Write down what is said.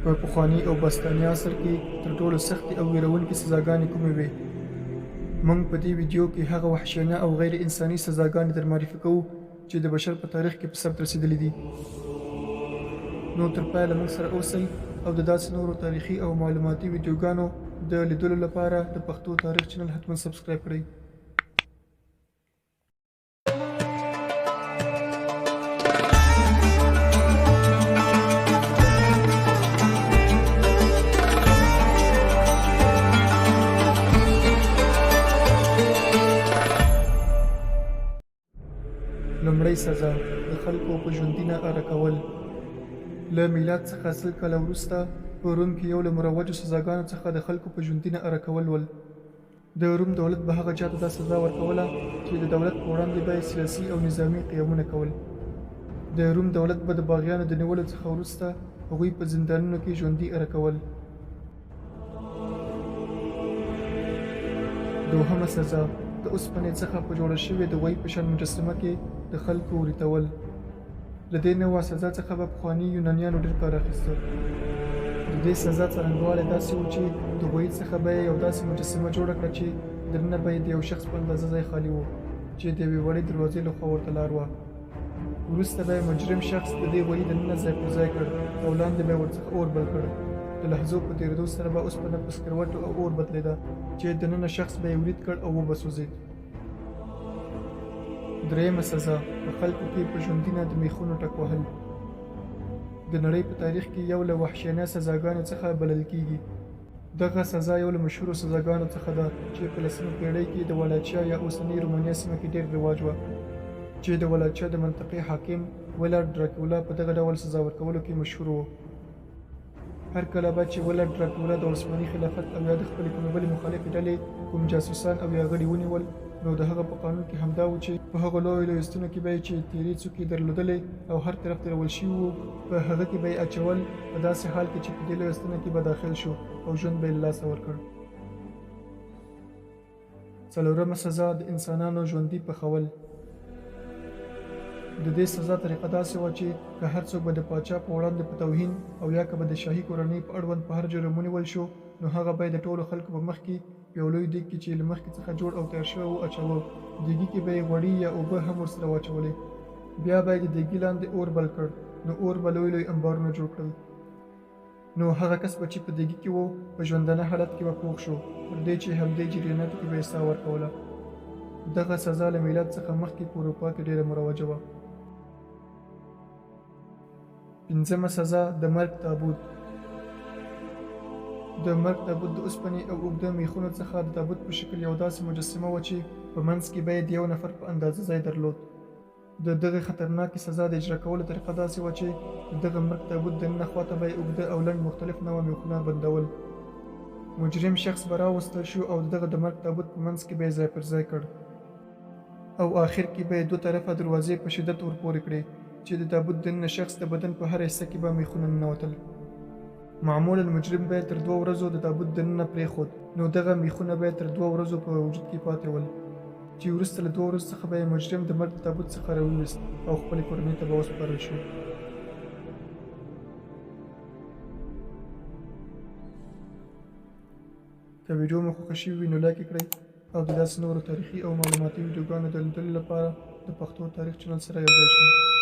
په پخواني او باستاني عصر کې تر ټولو سختې او ویرونکې سزاګانې کومې وې؟ موږ په دې ویډیو کې هغه وحشیانه او غیر انساني سزاګانې در معرفي کوو چې د بشر په تاریخ کې په ثبت رسیدلې دي. نو تر پایه له موږ سره اوسئ او د داسې نورو تاریخي او معلوماتي ویډیوګانو د لیدلو لپاره د پښتو تاریخ چینل حتما سبسکرایب کړئ. لومړۍ سزا، د خلکو په ژوندینه اره کول. له میلاد څخه 100 کاله وروسته په روم کې یو له مروجو سزاګانو څخه د خلکو په ژوندینه اره کول ول. د روم دولت به هغه چا ته دا سزا ورکوله چې د دولت په وړاندې به یې سیاسي او نظامي قیامونه کول. د روم دولت به د باغیانو د نیولو څخه وروسته هغوی په زندانونو کې ژوندي اره کول. دوهمه سزا، د اوسپنې څخه په جوړه شوې د غویي په شان مجسمه کې د خلکو وریتول. له دې نوع سزا څخه به پخواني یونانیانو ډېر کار اخیسته. د دې سزا څرنګوالی داسې و چې د غویي څخه به یې یو داسې مجسمه جوړه کړه چې دننه به یې د یو شخص په اندازه ځای خالي و چې د یوې وړې دروازې له خوا ورته لار وه. وروسته به یې مجرم شخص د دې غویي دننه ځای پر ځای کړ او لاندې به یې ورڅخه اور بل کړ. د لحظو په تېرېدو سره به اوسپنه په سکروټو او اور بدلېده چې دننه شخص به یې ورید کړ او وبه سوځېد. درېیمه سزا، په خلکو کې په ژوندینه د میخونو ټک وهل د نړۍ په تاریخ کې یو له وحشیانه سزاګانو څخه بلل کیږي. دغه سزا یو له مشهورو سزاګانو څخه ده چې په لسمه پیړۍ کې د والاچیا یا اوسنۍ رومانیا سیمه کې ډیر رواج وه چې د والاچیا د منطقې حاکم ولارد ډراکولا په دغه ډول سزا ورکولو کې مشهور و. هر کله به چې ولارد ډراکولا د عثماني خلافت او یا د خپلې کومې بلې مخالفې ډلې کوم جاسوسان او یا غړي ونیول نو د هغه په قانون کې همدا و چې په هغو لویو لویو ستونو کې به یې چې تیرې څوکې درلودلې او هر طرف تېرول شوي وو په هغه کې به یې اچول، په داسې حال کې چې په دې لویه ستنه کې به داخل شو او ژوند به یې له لاسه ورکړ. څلورمه سزا، د انسانانو ژوندي پخول. د دې سزا طریقه داسې وه چې که هر څوک به د پاچا په وړاندې په توهین او یا که به د شاهي کورنۍ په اړوند په هر جرم ونیول شو نو هغه به یې د ټولو خلکو په مخ کې په یو لوی دیګ کې چې له مخکې څخه جوړ او تیار شوی و اچاوه. دیګي کې به یې غوړي یا اوبه هم ورسره واچولې. بیا به یې د دیګي لاندې اور بل کړ نو اور به لوی لوی امبارونه جوړ کړل. نو هغه کس به چې په دیګي کې و په ژوندانه حالت کې به پوخ شو تر دې چې همدې جریاناتو کې به یې ساه ورکوله. دغه سزا له میلاد څخه مخکې په اروپا کې ډېره مروجه وه. پنځمه سزا، د مرګ تابوت. د مرګ تابوت د اوسپنې او اوږده میخونو څخه د تابوت په شکل یوه داسې مجسمه وه چې په منځ کې به یې د یو نفر په اندازه ځای درلود. د دغې خطرناکې سزا د اجرا کولو طریقه داسې وه چې د دغه مرګ تابوت دننه خواته به یې اوږده او لنډ مختلف نوع میخونه بندول. مجرم شخص به راوستل شو او د دغه د مرګ تابوت په منځ کې به یې ځای پر ځای کړ او آخر کې به یې دوه طرفه دروازې په شدت ورپورې کړې چې د تابوت دننه شخص د بدن په هره حصه کې به میخونه ننوتل. معمولاً مجرم به یې تر دوو ورځو د تابوت دننه پرېښود، نو دغه میخونه به یې تر دوو ورځو په وجود کې پاتې ول، چې وروسته له دوو ورځو څخه به یې مجرم د مرګ د تابوت څخه راوویست او خپلې کورنۍ ته به وسپارل شو. که ویډیو مو خوښه شوې وي نو لایک یې کړئ او د داسې نورو تاریخي او معلوماتي ویډیوګانو د لیدلو لپاره د پښتو تاریخ چینل سره یو ځای شئ.